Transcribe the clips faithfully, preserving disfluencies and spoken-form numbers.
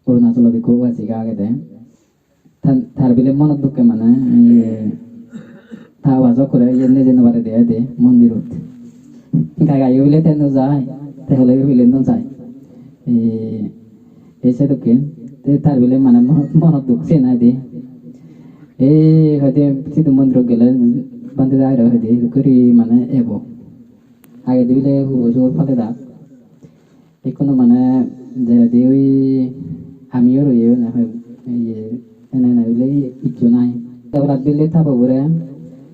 Arunachalot ikko ubasika agede. Tan, tar bile monot dukke mane, iye, ta ubasok kore iye neje no parede ai de mondirot. Gai gaiyo bile te no jai, te hole bile no jai. E, ei sedokken, te tar bile mane mon-, monot duk siyen ai de. E, hoide sidu mondirot gele bhante dagire hoide guri mane ebo. Agedi bile hubo sugor pale dak. Ekkono mane jeredi oi amiyo roye na, iye, ene ene bile icchu nai. Te obolat bile ta pogore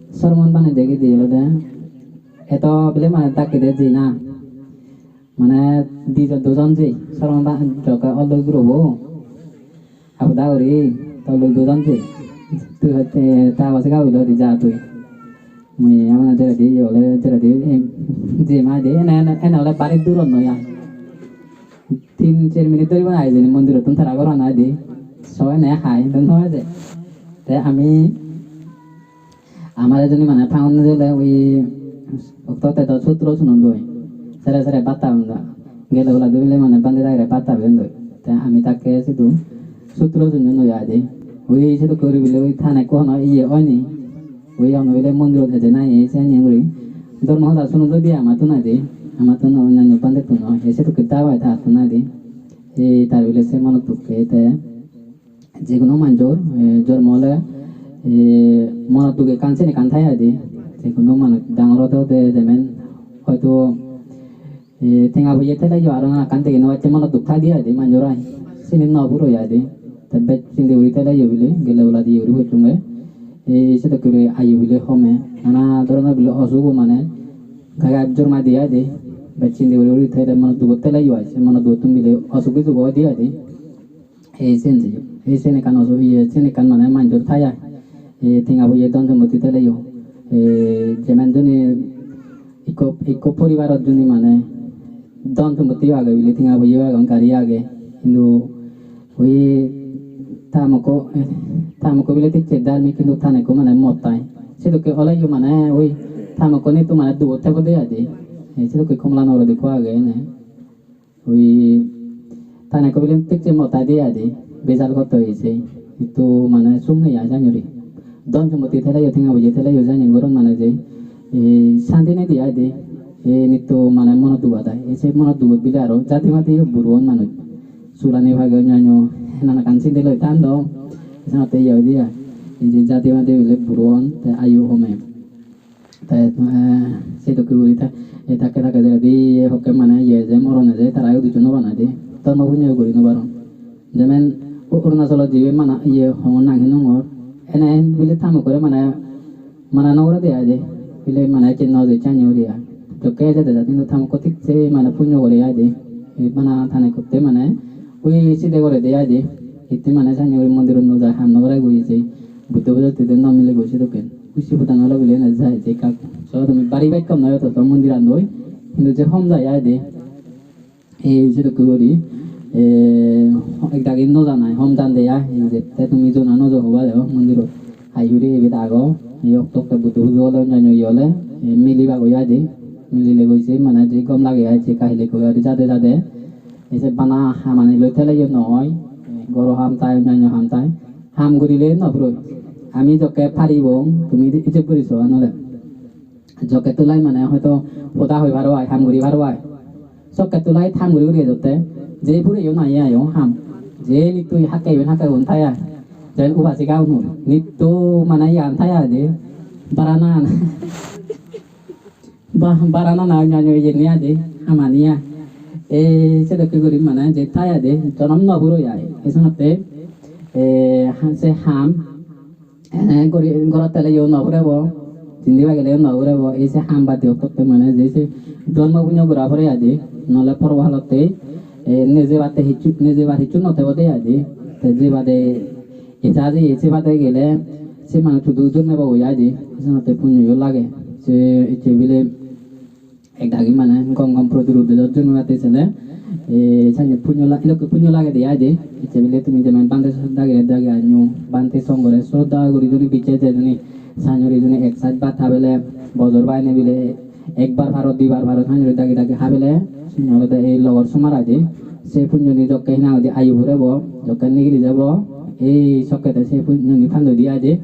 soromon bane degede olode eto bile mane dakkede jei na. Mane dijon dujon jei soromon ba-, jokke oloi gurobo. Abuda guri toloi dujon jei. Tui hotte ta bose gabilo di ja tui. Mui amane jeredi iye ole jeredi, em, jei mai de ene, ene, ene ole bari durot noi ai. Tin ser minute dhori bana ai jeni mondirottun tara goran ai de. So ene hai don noi je. Te ami amare jeni mane town jele oi okto te do sutro sunon doi. Sere sere batta unda. Gele ola dubile mane bhante dagire batta be undoi. Te ami takke sidu sutro sunon doi ai de. Oi sidu guri bile oi than ekko hono iye oini. Ui, hono bile mondirot ede nahi, ei siyani guri. Dhormo hoda suno jodi amattun aide, amattun oi, onyanyo bhantettun oi, ei sedokke dabai tattun aide. Ei tar bile se monot dukke te. Jekono manjor, eh, jormo ole, eh, monot duk ekkan sen ekkan thai aide. Jekono manuj dangor ode ode jemen hoito E, tenga poye teleyo aro nanakkan dege no pacche, monot duk thai de ai de manjor ai. Sini no puroi ai de. Te bej sindi guri teleyo bile, gele ola di guri pocchonge. E, sedokke guri ayo bile home. Nana dhoronor bile osugo mane gai gai jorma de ai de. Bej sindi guri guri tele monot dugot teleyo ai. Se monot dugottun bile osuk bisuk oi de ai de. Ei siyen je, ei siyen ekkan oso-, iye, siyen ekkan mane manjor thai ai. Ei tenga poye dhon sompotti teleyo. Ei jemen joni ikko, ikko poribarot joni mane dhon sompotti age bile, tenga poye agon, gari age. Hintu oi ta mokko, ta mokko bile thik se dharmik, hintu ta nekko mane mot tai. Sedokke oleyo mane oi ta mokko nitto mane dugot thebo de ai de. Ei sedokke Kamalanagarot ikko age ene. Ui, tane ekko bile thik se mot tai de ai de, bejal gotto oi se. Ittu mane sum nei ai jani guri. Dhon sompotti theleyo, tenga poje theleyo jani goron mane je, e, santi nei de ai de. E, nitto mane monot dugot ai. E, se monot dugot bile aro jati mati yo buron manuj. Sulani page onyanyo, nanakkan sindi loi tan do. Senotte ye oi de ai. E, je jati mati bile buron, te ayu home. Te, eh, sedokke guri te, eh, thakke thakke jeredi hokke mane iye je moron eje, tara uddisso no banai de. Dhormo punyo guri no paron. Jemen U-, Arunachalot jibe mana iye hongo nang hinongor. Ene bile ta mokkore mane mana no gore de ai de. Bile mane ecche no jecche ani guri ai. Jokke eje de jat hintu ta mokko thik se mane punyo gore ai de. Ei bana tane kotte mane ui side gore de ai de. Hitte mane sani guri mondirot no jai, ham no gore guri se. Buddho pujo tide no mile goi sedokken. Ui se podan olo bile ene jai je ekka. So tumi bari bekkun noi to, to mondiran doi. Hintu je hom jai ai de. Ei sedokke guri, eh, ek dagi no janai, hom jan de ai. Ei je te tumi jona no jo hoba de o mondirot. Ai hure ibet ago. Ei okto okto Buddho pujo ole, onyanyo ye ole, eh, milibak oi ai de. Milile goi se mane je gom lage ai je ekka hile goi ai de jade jade. Ei se bana hamani loi teleyo noi. Goro ham tai, onyanyo ham tai. Ham gurile no puroi. Ami jokke paribong, tumi ijeb guri so anole. Jokke tulai mane hoito hoda hoi paro ai, ham guri paro ai. Sokke tulai ham guri guri ejotte, je pureyo nai ayo ham. Je nitto hakke iben hakke gun thai ai. Jen ubasika un nitto mane iyan thai ai de. Baranan. Ba-, barana na onyanyo iyeni ai de, hamani ai. E, sedokke guri mane je thai ai de, jonom no puroi ai. Esenotte, e, ha-, se ham, e, guri, gorot teleyo no purebo, jindi bageleyo no purebo. Ei se ham bad diyotte mane je se dhormo punyo gora pore ai de, nole poro halotte, e, nejebatte hissu, nejebar hissu no thebo de ai de. Te je bade Ecche adi, ecche bade gele se manuj hudu jonmebo oi ai de, senotte punyo yo lage. Se ecche bile ek dagi mane gom gom protirup bejot jonmebatte sele, e, sanye punyo la-, edokke punyo lage de ai de. Ecche bile tumi jemen bhante sroddha gire dagi anyo, bhante songhore sroddha guri juni bicche je juni, sanye guri juni ek saj bhat habele, bojor baine bile ekbar parot, dibar parot, sanye guri dagi dagi habele, sini olode ei logor somar ai de. Se punyoni jokke hina hoide ayu purebo, jokke nigili jebo, ei sokke te se punyoni pando di aide,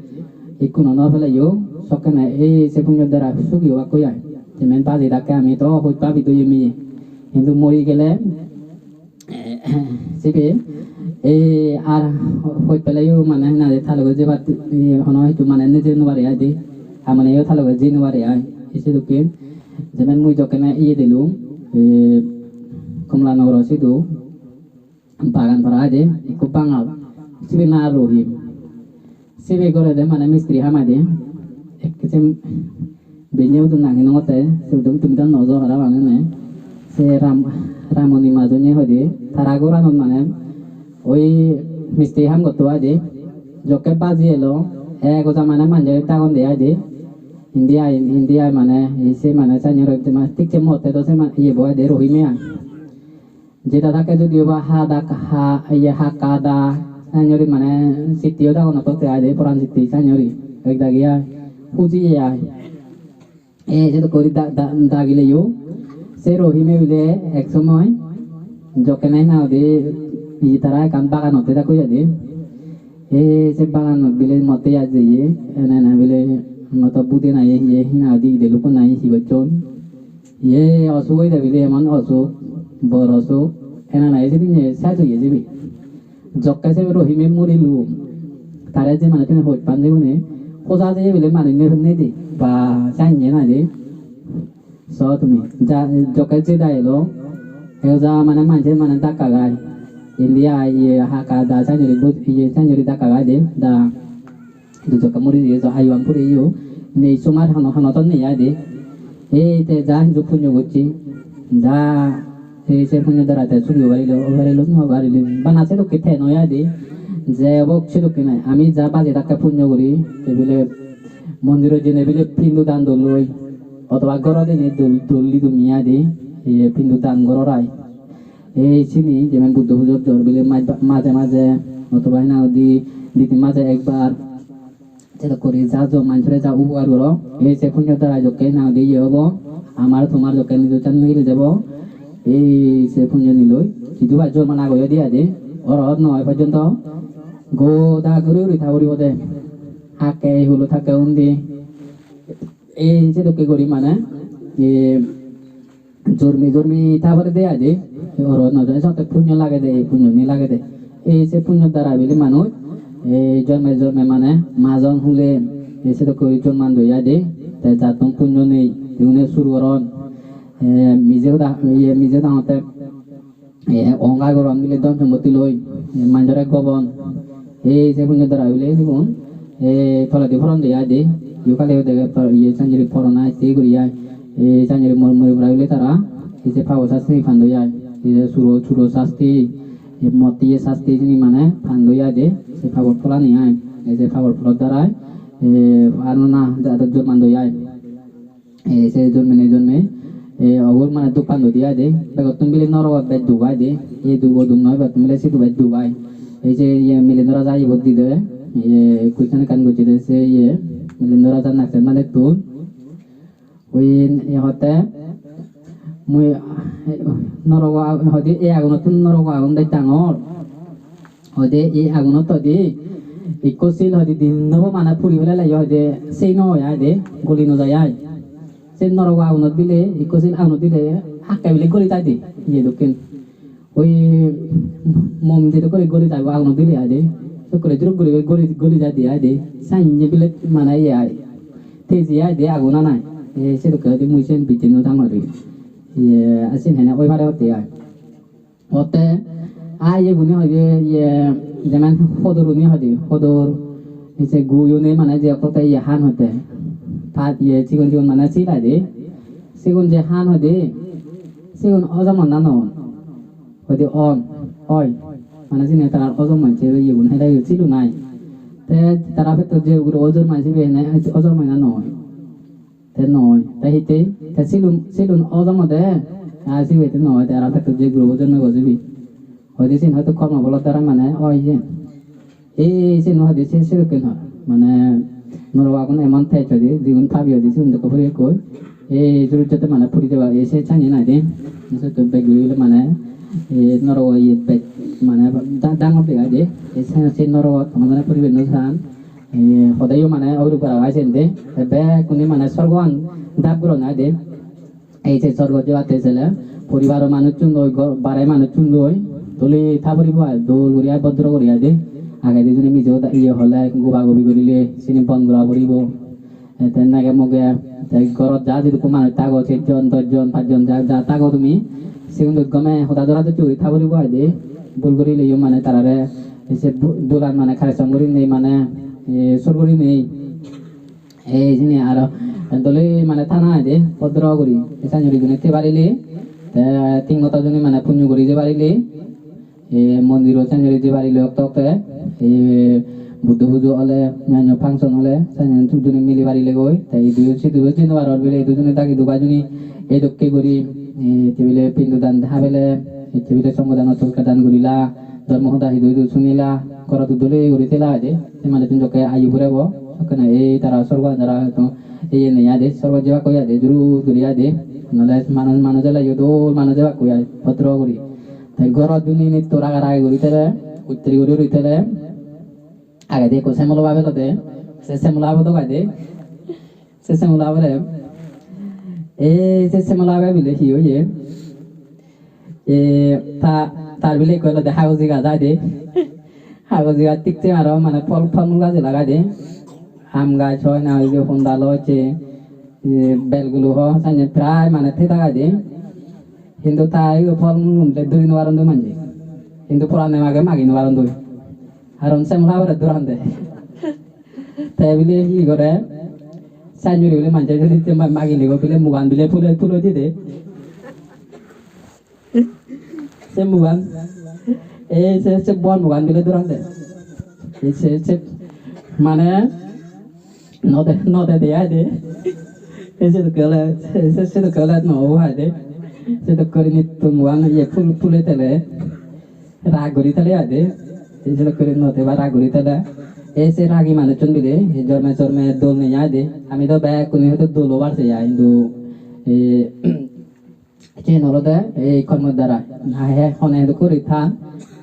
ikkunu no peleyo, sokke ne ei se punyo dara sugi obakkoi ai. Jemen baji dakke ami to hoj babi doye meye. Hintu mori gele, sibe, ei ar hoj peleyo mane hina hoide ta loge jebat, eh, hono hissu mane neje no pare aide, hamoneyo ta loge jei no pare ai, ei sedokken. Jemen mui jokkene iye dilung, eh, Komla Nogoro sidu bagan para aide, ekko Bangal, sibe na Rohim. Sibe gorede mane mistri ham aide, ek kisim benne udun nang hinongotte, sibe tumi do no jo parapang ene. Se Ram-, Ramoni Majonye hoide, tara goranot mane oi mistri ham gotto aide, jokke baji elo, ek oja mane manje tagon de aide, indi ai, indi ai mane, ei se mane sanye roi, thik se motte do se ma-, iye bo aide, Rohime ai. Jeda dakke judi oba ha dak ha, iye hakka da, sanyori mane sitti o dagonotte aide, poran sitti sanyori, ek dagi ai, hujiye ai. E, sedokke guri da-, da-, dagileyo. Se Rohime bile ek somoy jokkene hina hoide, iye tara ekkan baganotte dakke aide. E, se baganot bile motte ai jeye, ene ene bile moto bude nahi, iye hina hoide, ide lukko nahi hi gocchon. Ye osuk oide bile, emon osuk, bor osuk, ena nahi sidinne sej oye sibe. Jokke se Rohime murilo, tare je manuchchune hoj pan jegune, hoja jeye bile manuj nei, nei de, ba sanye nai de. So tumi, ja, jokke jeda elo, e hoja mane manje mane dakka gai. Indi ai, ye hakka da sanyori bot, ye sanyori dakka gai de, da. Idu jokke muri diye, jo ayu an puri yo. Nei somar hano, hano ton nei ai de. Ei te ja hintu punyo gocche. Ja ei se punyo dara te sugi obarilo, obarilo, no obarilo. Bana sedokke te noi ai de. Je obok sedokke nai. Ami ja baji dakke punyo guri, te bile mondiro jeinei bile pindu dan dol loi. Otoba gorot einei dol, dol di tumi ai de. Ei pindu dan goror ai. Ei sini jemen Buddho pujor jor bile maj-, maje maje, otoba hina hoide di tin maje ekbar, sedok guri ja jo manjore ja upokar goro, ei se punyo dara jokke hina hoide iye obo, amar tomar jokke nijo jan nigili jebo, ei se punyo niloi, jidu pai jor mana goyo di ade, orot no oi porjonto, goda guri guri ta puribo de, hakke ei hulo thakke undi, ei sedokke guri mane, ei, jormi jormi ta porede ai de, oro no jai sotte punyo lagede, ei punyo ni lagede. Ei se punyo dara bile manuj, ei jorme jorme mane majon hule, ei sedokke guri jorman doi ai de, te jattun punyo nei, te une sur goron. Eh, mije hoda, iye, mije hoda hotte, eh, ohongkar goron bile dhon sompotti loi, eh, manjore gobon. Ei se punyo dara bile sigun, eh, toledi poron de ai de. Yo kale yo dege tor-, iye sanjuri porona ette guri ai. Ei sanjuri mor-, mori pora bile tara, ei se pabo sasti pandoi ai. Ei se suro, suro sasti, ei motti ye sasti sini mane pandoi ai de. Se pabor pholani ai. Ei se pabor pholor darai, eh, anona jadot jormandoi ai. E, se jonmene jonme, e, ogur mane duk pando di ai de, begottun bile norogot bej duk ai de, e duk o duk noi, begottun bile sidu bej duk ai. Ei je, iye, Milindo Raja ibot di de, iye, question ekkan gocche de, se, iye, Milindo Raja naksen manettun. Ui, iye hotte, mui, norogo ag-, hoide e agunottun norogo agun bej dangor. Hoide ei agunot hoide ikko sil hoide din nobo mane puri pelele yo hoide sei no oi ai de, goli no jai ai. Se norogo agunot bile ikko sil agunot bile hakke bile goli jai de, iye dokken. Oi mom jedokke guri goli jai agunot bile ai de, dokke juruk guri goli, goli jai de ai de. Sanye bile mane iye ai. Teji ai de agun anai. Ei sedokke hoide mui sen bijje no dangor. Iye, asin hene oi pare hotte ai. Otte, a, iye gune hoide, iye, jemen hodor gune hoide, hodor, ese guyune mane je okko te iye han hoide. Pat iye sigon sigon mane sil aide. Sigon je han hoide, sigon ojomon na no on? Hoide on, oi. Mane sini tarar ojomon je iye gun hede iye silu nai. Te tara petto je ugure ojomon sibe hene ojomon na no oi? Te noi. Te hittey? Te silun, silun ojomode, a sibe te noi, te aro pettot je gurobo jonmebo sibe. Hoide siyen hoito kormo bolot dara mane oi siyen. Ei siyen hoide se sedokken hor. Mane norogagun emon tej hoide, jigun pabi hoide sigun dokko puri ekkoi. Ei jurujjotte mane puri jeba, ei se sanye naide. Sotto beg guri guri mane E norogo iye bej mane da-, dangor dega de. E se, se norogot hono jone puribar no san. E hodeyo mane oirup para gai sen de. Te bekkune mane sorgoan dap goron ai de. Ei se sorgot jebatte sele poribaro manuchun loi, gor-, bare manuchun loi dole ta puribo ai, dol guri ai, bodro guri ai de. Agedi juni mije hoda iye hole goba gobi gurile sini bon gora puribo. E, te nege muge, te gorot ja jidukko manuj tago, sejjon, dojjon, pajjon, ja, ja tago tumi, sigun gome hoda dora docche guri ta puribo ai de, bul gurileyo mane tarare se bu-, bulan mane correction gurinei mane, e, sur gurinei. E, hijeni aro dole mane tana ai de, bodro guri, e, sanjuri gune te parile, te tin goto juni mane punyo guri je parile. E, mondirot sanjuri jei parile okte okte, e, Buddho pujo ole, onyanyo function ole, sanjuri tujuni mili parile goi. Te idu sidu jei no paror bile, idu juni dagi duga juni, e dokke guri, e, te bile pindodan habele, e, te bile songhodan ottorka dan gurila, dhormo hoda idu idu sunila, gorot dole guri thela ai de, se manuchun jokke ayu purebo, sokkene ei tara sorgo jara hoito, iye nei ai de, sorgo jebak koi ai de, jurut guri ai de, nole manuj, manuj ole yo dol manuj jebak koi ai, bodro guri. Te gorot juni nitto raga ragi guri thele, uttri guri guri thele, agedi ekko semolo babe lode, se semolo babe dok ai de, se semolo babere, e se semolo babe bile hi oye, e ta, tar bile ekko lode hagoji gaj ai de, hagoji gaj thik se aro mane phol, phol mul gaj lagai de, aam gaj hoi na oye, hondal hoi se, e, bel gulo ho, sanye prai mane theda gai de. Hintu ta iye phol mul le duri no paron doi manje. Hintu porane mage magi no paron doi. Karon semla habore duran de. Te bile hi gore? Sanjuri bile manje jodi te ma-, magi lego bile mugan bile phule, phule di de. Se mugan, ei se, se bor mugan bile duran de. Ei se, se, mane, no de, no de de ai de. Ei se dokke ole, se, se, se dokke ole no obo ai de. Se dokke guri nitto mugan iye phul, phule thele, rag guri thele ai de. Ei se dokke guri no de ba rag guri thele. Ei se ragi manuchun bile, ei jorme jorme dol nei ai de. Ami do bekkune hoito dol obar sei ai, hintu, ei, siyen olode ei kormo dara. Na he hone hedokke guri than,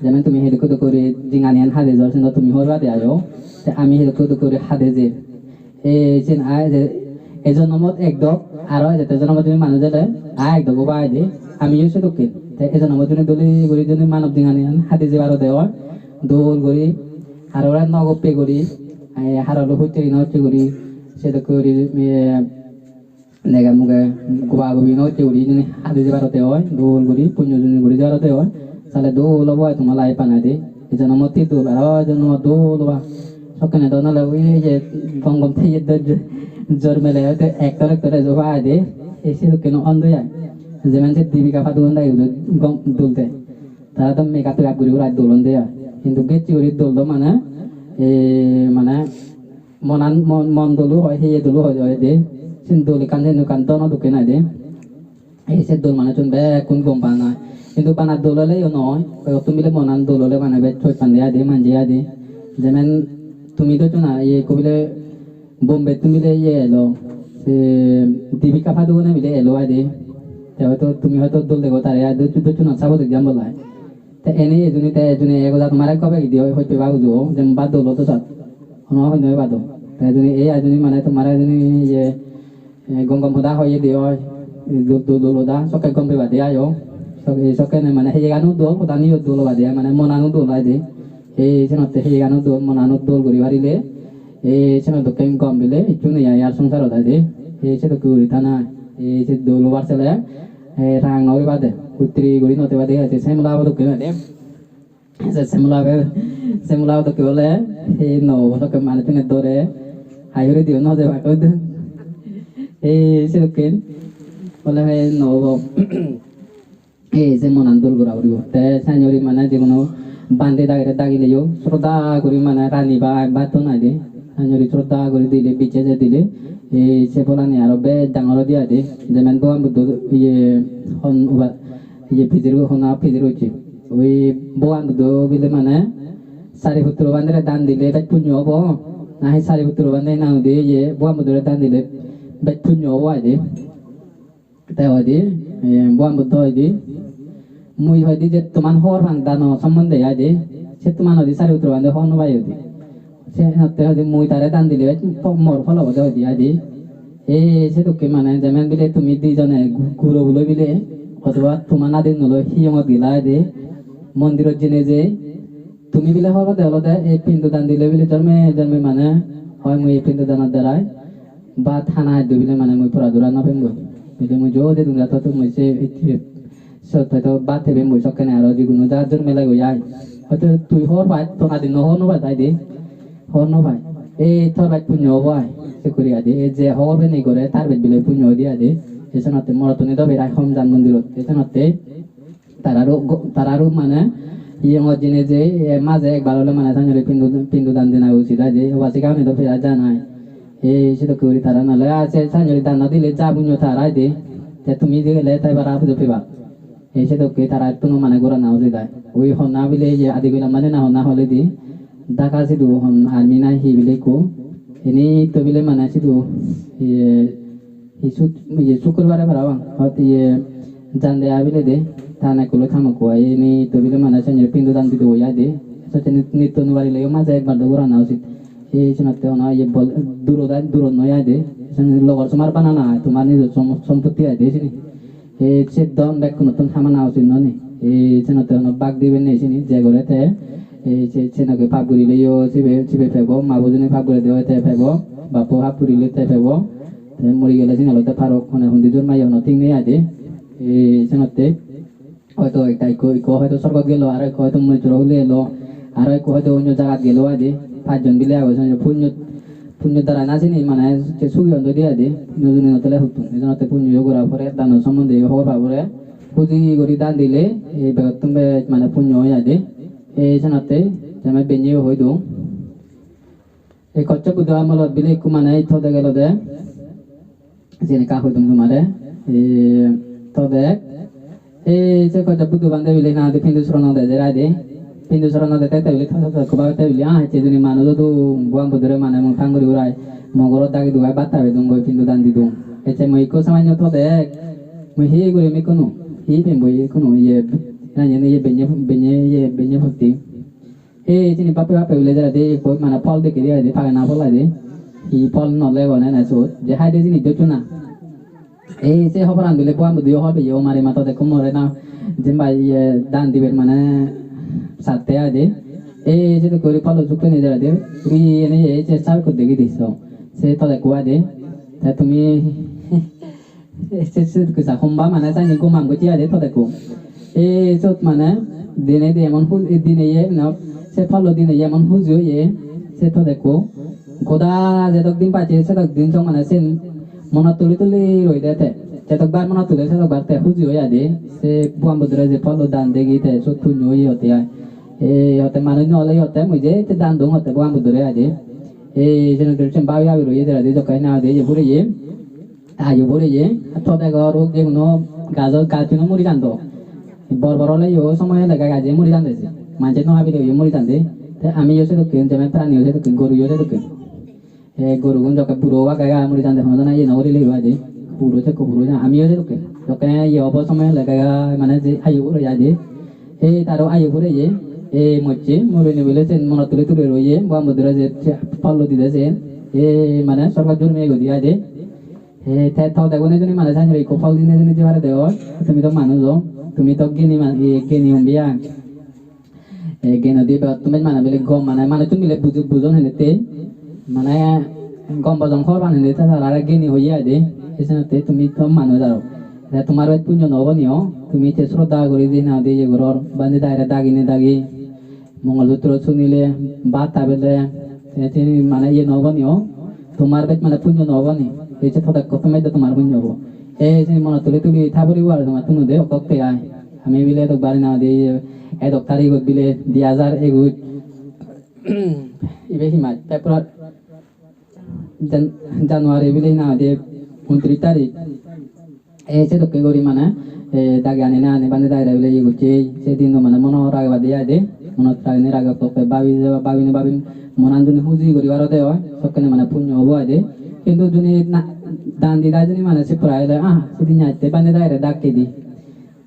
jemon tumi hedokke dokke guri jinganiyan hade jor, siyen do tumi hobor pade ayo. Te ami hedokke dokke guri hade jer. Ei siyen ai je, ei jonomot ek dok, aro ejette jonomot juni manuj ole, aa ek dok obo ai de, amiyo sedokken. Te ei jonomot juni dole guri juni manob jinganiyan hade jebar ode oi, dol guri, aro ore no goppe guri, ai haro loi hutteri no hutte guri, sedokke guri, eh, nege muge goba gobi no utte guri hijeni hadi jebar otte oi, dol guri punyo juni guri jebar otte oi, sale dol obo ai toma life-an ai de. Ei jonomot hi dol, aro ei jonomot dol oba. Sokkene do nole ui je gom gom theye do jo-, jor mele oite ektor ektor ejo ba ai de. Ei sedokken no on de ai. Jemen se Deepika Padukone dagi gom dol de. Tara do makeup tekap guri guri dol on de ai. Hintu gecche guri dol do mane, e, mane monan, mon, mon dolo hoi, heye dolo hoi, hoi de. Sin dol ekkan, sin ekkan dono dokken ai de. Ei se dol manuchun bekkun gom bana. Hintu bana dol oleyo noi, hoyottun bile monan dol ole mane bej hoj pande ai de, manje ai de. Jemen tumi do chuna, iye ekko bile Bombettun bile iye elo, se Deepika Padukone bile elo ai de. Te hoito tumi hoito dol dego tare ai de, do chuna sabo de jam bolai. Te ene ejuni te ejuni ego ja tomare ekko begi di hoi, hoi peba uju, jemba dol odo sat. Hono hoi noi bado. Te ejuni, ei ejuni mane tomare ejuni iye, eh, gom gom hoda hoye di oi, dol, dol, dol hoda, sokke gom peba di ayo. Sok-, ei sokke ne mane heyegano dol, hodaniyo dol oba di ai, mane monano dol ai de. Ei senotte heyegano dol, monano dol guri parile, ei seno dokken gom bile, hissu nei ai ar songsarot ai de. Ei sedokke guri tana, ei se dol obar sele, eh, rang no guri bade, huttri guri no tebade, ai se semla obo dokken ai de. Se semla obe, semla obo dokke ole, he no obo dokke manuchune dore, hai hure diyo no jebak oi de. He sedokken ole he no obo. He se monan dol gora puribo. Te sanjori mane je hono bhante dagire dagileyo, sroddha guri mane rani ba batton ai de. Sanjori sroddha guri dile, bicche je dile, he se bolani aro bej dangor odi ai de. Jemen Bhogoban Buddho iye hon uba, iye pijir honna pijir gocche. Ui Bhogoban Buddho bile mane Sariputro bhantere dan dile bej punyo obo. Nahi Sariputro bhante na udi iye Bhogoban Buddhore dan dile bej punyo obo ai de. Te hoide, eh, Bhogoban Buddho hoide, Mui hoide je toman hobor pang dano sombonde aide, se toman hoide Sariputra bhante hobor no pai hoide. Se hotte hoide mui tare dan dile po-, mor phol obode hoide aide. E sedokke mane jemen bile tumi dijone gu-, guro buloi bile, othoba toman adin noloi hiyongot gila aide, mondirot jeinei je tumi bile hobor de olode ei pindo dan dile bile jorme jorme mane hoi mui ei pindo danor darai bhat hana addo bile mane mui pora dura no pemgoi. Bile mui jo jedung jato to mui se, se, sot hoito bhat hebe mui sokkene aro jiguno ja jorme lagoi ai. Hoito tui hobor pai, ton adinno hobor no pai dai de. Hobor no pai. Ei tor baj punyo obo ai. Se kuri adi. Ei je hobor beni gore tar bej bile punyo odi adi. Ei senotte morottuni do berai hom jan mondirot. Ei senotte tararo go-, tararo mane iye ngot jine je, e, maje ekbar ole mane sanjore pindu, pindu dan dena ucit ai de. Oba sigani do pera janai. Ei sedokke guri tara nole, a, se sanjore dan no dile ja punyo tar ai de. Te tumi digele te bara pujo peba. Ei sedokke tara ettunu mane gorana ucit ai. Ui honna bile iye adi bilam mane na honna holidi. Dhaka sidu hon army na hi bile ikko. Ini to bile mane sidu iye Hi suk-, iye, sukkurbare parapang. Hot iye, jande abilede, ta nekkulo thamokko ai, ni tobile mane senjore pindu dan dido oi ai de. Sotte nit-, nitto nubari leyo maje ekbar do gorana usit. Ei senotte hono iye bol-, durot ai, durot noi ai de. Sen logor somar banana ai, tomar nijo som-, sompotti ai de sini. Ei se don bekkunottun hamana usit noni. Ei senotte hono bak diben nei sini, je gore te, ei se, senokke pap gurileyo sibe, sibe pebo, ma bojone pap guride oi te pebo, bappo pap gurile te pebo. Te mori gele sini olode parok, mane hundi jur maiyo hono thik nei ai de. E, senotte hoito ekta ikko, ikko hoito sorgot gelo, aro ikko hoito monujjor hule elo, aro ikko hoito onyo jagat gelo ai de. Pajjon bile agon, senotte punyo, punyo dara na sini, mane se sugi on doi de ai de. Punyo juni no tele huttun. Senotte punyo yo gora pore, dano sombonde yo hobor pa pore. Huji guri dan dile, ei begottun bej mane punyo oi ai de. E, senotte, te ami benne yo hoi dong. Ei Kochchop Buddho amolot bile ikko mane ei todek elode, siyen ekka hoi dong tomare, ei todek, ei se Kochchop Buddho bhante bile na de pindu soronot ejer ai de, pindu soronot ete te bile todek ekko bhante bile, ah, ecche juni manuj odu, Bhogoban Buddhore mane mui pang guri urai, mo gorot dagi dugai bhat tabe dongoi pindu dan didung. Ecche mui ikko samanyo todek, mui hi gurim ikkunu, hi pem boi ikkunu, iye, na iye, iye benne, benne, iye benne potti. Ei sini bappe bappe bile jeredi ekko mane phol dekkedi ai de, pagana phol ai de. Hi phol no lego ne ne sot. Je hai de jinis docchu na. Ei se hoboran bile Bhogoban Buddho hobor peye o mari matot ekko more na jempai iye dan diber mane satte ai de. Ei sedokke guri pholo sukkeni jeredi. Guri ene ei se sabekko degi disso. Se tole ekko ai de. Te tumi Ei se, se kisa homba mane sani gomam gocche ai de todekko. Ei sot mane dine de emon hu-, dine ye no, se phollo dine ye emon huji oye, se todekko. Goda jedok din pacche sedok din song mane sen monot tuli tuli roi de te. Jedok bar monot tule sedok bar te huji oi ai de. Se Bhogoban Buddhore je phollo dan degi te sot punyo oye hotte ai. Ei hotte manuj no ole hotte mui je te dan dong hotte Bhogoban Buddhore ai de. Ei jeno dol sen babi babi roye de ai de jokke na de ye pureye. Ayo pureye, to degor ugge huno gajo, gaj huno muri jando. Bor bor oleyo somoy lega gaje muri jande se. Manje no habile oyo muri jande. Te amiyo sedokken, jemon praniyo sedokken, goruyo sedokken. E gorugun jokke buro obak lega muri jande, hono jone iye no gorile obaje. Buro jekko buro jana, amiyo sedokken. Jokke iye obo somoy lega mane je ayo pureye aje. E taro ayo pureye, e mocche, murini bile sen monot tuli tuli roye, Bhogoban Buddhore je, je phollo dide sen. E mane sorgot jormiye godi aje. He, te to degone juni mane sanjore ikko phol dine juni jebare degor. Tumi to manuj o, tumi to geni man-, e, geni umbi ai. E, geno dibe tumi mane bile gom mane manuchun bile bujo-, bujon henette. Mane gom bojong hor ban henette tarare geni hoye ai de. Esenotte tumi to manuj aro. Te tomar oi punyo no obo ni o. Tumi te sroddha guri di na di ye goror. Bhante daire dagi ni dagi. Mongol Sutro sunile, bhat habele, te sini mane iye no obo ni o, tomar bej mane punyo no obo ni, ei je todek kotto mej de tomar punyo obo. Ei sini monot tuli tuli ta poribo aro tomattun de okok te ai. Ami bile edok bari na de, edok tarigot bile di hajar eguj, ibe hi maj, February, Jan-, January bile hi nang hoide untris tarik. E, sedokke guri mane, e, dagi ani na ani bhante daire bile iye gocche, se din do mane monot ragibadi ai de, monot ragine rage tokke babi, babine babin monan juni huji guri parode oi, sokkene mane punyo obo ai de. Hintu juni na, dan didai juni mane se pura ele, ah, sedin atte bhante daire dakke di.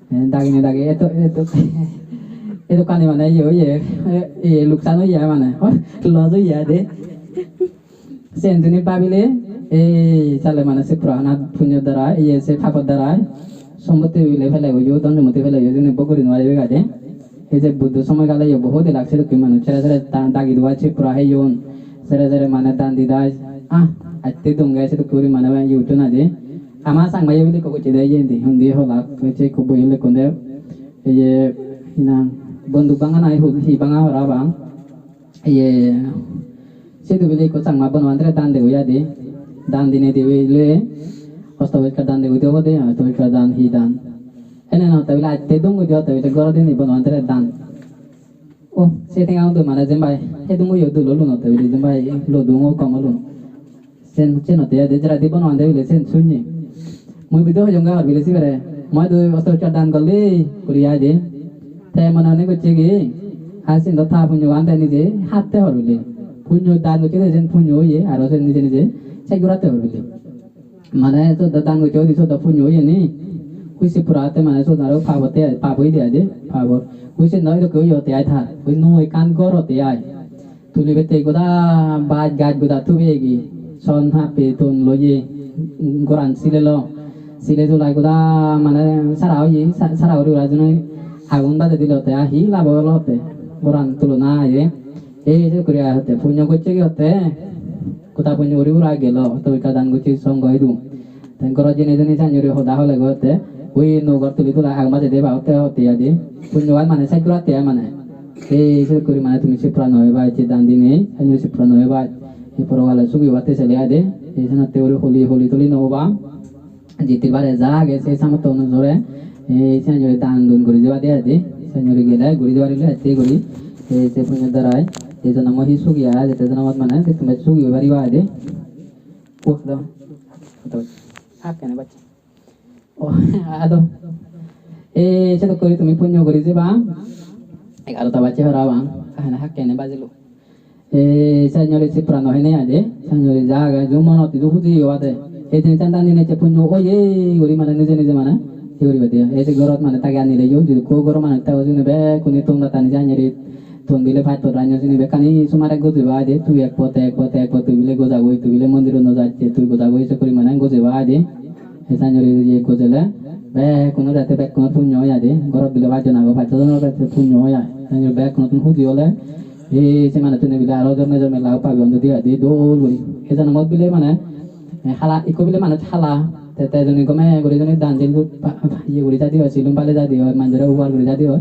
Eh, dagine dagi eto, eto, edokkani mane iye oye, eh, iye luksan oye mane, loss oye de. Sen juni babile, ei sale mane se purana punyo darai, iye se papor darai, sompotti bile pele oyo, dhon sompotti pele oyo, juni bhog guri nw paribe gade. Ei je Buddho somoy gale yo bohut elak sedokke manuj sere sere da-, dagi duai se pura heyon, sere sere mane dan didai, ah, atte dunge sedokke guri mane iye uttun aje. Ama Changma yo bile ekko gocche de iye indi, undi holak, gocche ekko boiye lekkon de, iye, hinang, bonduk banga nahi hu-, hi banga parapang. Iye, sidu bile ekko Changma Bono Bhantere dan degoi adi. Dan dinei di bile, osto porikkar dan degoi di obode, osto porikkar dan hi dan. Ene no, te bile atte dong goi di, te bile goro dinei Bono Bhantere dan. Oh, se tenga udo mane jempai, he dong goi yo dulo luno, te bile jempai, lo dong o kom luno. Sen, sen otte adi, jara di Bono Bhante bile sen sunye. Mui bidu hojong ga hor bile sibere. Moi du osto porikkar dan gorli, guri ai de. Te mone mone gocche ki, ha sen do ta punyo gan de nije hatte hor bile. Punyo dan gocche de sen punyo oye, aro sen nije nije sej guratte hor bile. Mane sot do dan gocche odi sot do punyo oye ni. Ui se pura te mane sot aro pap otte ai, pap oye de ai de, pap or. Ui sen do edokke oye otte ai thar. Ui nuo ekkan gor otte ai. Tuli bette goda baj gaj goda tubegi, son happe ton loye, goran sile lo, sile tulai goda mane sara oye, sa-, sara guri guri ajunoi agun baje dilo te, a hi labo olo te, goran tulona aye. Ei se guri aye hotte, punyo gocche gi hotte, goda punyo guri guri gelo, to ekka dan gocche song goi du. Te gorot jeinei jeinei sanjuri hoda hole gotte, ui nuo gor tuli tula agon bajei de ba hotte hotte adi. Punyo gai mane sej guratte ai mane. Ei sej guri mane tumi se pura no oiba, ecche dan dinei, sanjuri se pura no oiba. Ei porogale sugi obatte sele ade. Ei senotte guri holi holi tuli no oba. Jittir bare ja age se samotto onusore. Ei sanjuri dan dun guri jebade adi. Sanjuri gele guri jebarile ecche guri. Ei se punyo darai. Ei jonomo hi sugi age, jete jonomot mane tumi sugi oi pariba adi. Wah, do. Hakkene bacche. Oh, ado. E, sedok guri tumi punyo guri jeba. Egarota bacche parapang. Ahane hakkene bajilo. E, sanjuri se purano hene ade. Sanjuri ja age, ju monot idu huji yo ade. E din chan dan dine che punyo oye guri mane nije nije mane. Hi guri bade. E se gorot mane tage anile yo, ju ko goro mane tage june bekkune tonga tani sanjuri. Ton bile paj pot ranyo sini bekkani sumare gojeba aide, tui ek pot, ek pot, ek pot, tui bile gojagoi, tui bile mondirot no jacche, tui gojagoi, se porimanan gojeba aide. He sanjuri je gojele, bekkunor jate bekkunor punyo oi aide, gorot bile pajjon agon, paj sojonor jate punyo oi ai. Sanjuri bekkunottun huji ole, he se manuchchune bile aro jorme jorme lab pabe undi aide, dol guri. He jonomot bile mane, eh, hala, ikko bile manuj hala, te, te joni gome guri joni dan jil gu-, pa-, pa-, iye guri jadi oi, silum pale jadi oi, manjore ubar guri jadi oi.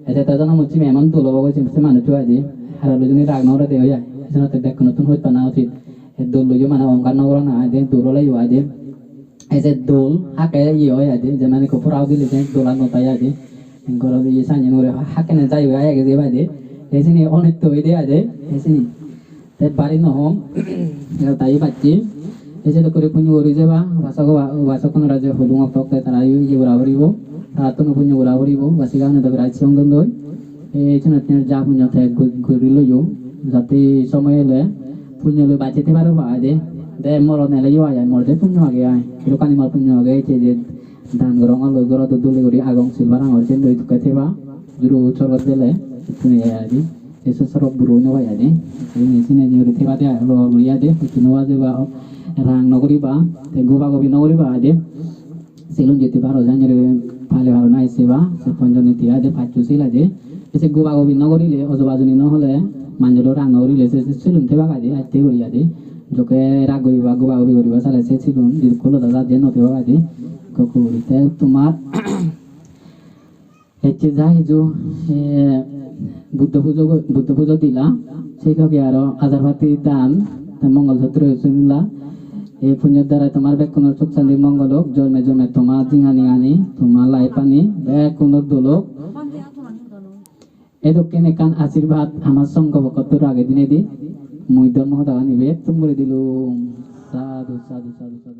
Ete te jono mucchi emon dol obo goi se manuccho aide. Hara loi juni rag no gorede oi ai. Senotte bekkunottun hoj pana ucit. E dol loiyo mane ohongkar no gorana aide, dol oleyo aide. Ete dol hakke ye oi aide, je mane ekko pura udile je dol ar no tai aide. Goro ye sanye nore hakkene jai oi age je baide. Te sini onitto oide aide, te sini. Te bari no hom, tai bacche. Ei sedokke guri punyo guri jeba, ubasok, ubasokkunore je hudung okto okte tara yo iye gora puribo, tarattun punyo gora puribo, ba sigane do birat siyong don doi. Ei senotte ja punyo te gu-, guri loyo, jate somoy ele punyo loi bacche te paro ba aide. De moron ele yo ai ai, mor je punyo age ai, dokkani mor punyo age, ei je dan gorongor loi gorot dole guri agong, sil parangor, siyen loi dokke theba, juro sorot gele, ittun ye aide. Ei se sorot buro no pai aide. Ei sine je guri theba de ai, lo guri aide, ittun no bajeba, rang no guriba, te goba gobi no guriba aide. Silun jetti paro, jan juri pale paro na ese ba, se ponjon niti aide, paccho sil aide. Ei se goba gobi no gurile, ojo bajoni no hole, manjoro rang no gurile, se, se silun theba aide, atte guri aide. Jokke rag guriba, goba gobi guriba, sale se silun, jidukko loda jade no theba aide. Kokko guri te tomar ecche ja hiju, eh, Buddho pujo go-, Buddho pujo dila, sei loge aro ajar patti dan, te mongol sutro sunila. Ei punyor darai tomar bekkunor suk santi mongol ok, jorme jorme tomar jinghani ani, tomar life ani, bekkunor dol ok. Edokken ekkan ashirbad amar songho pokkottun age dinedi, mui dhormo hodagan ibe tum guri dilung. Sadhu, sadhu, sadhu, sadhu.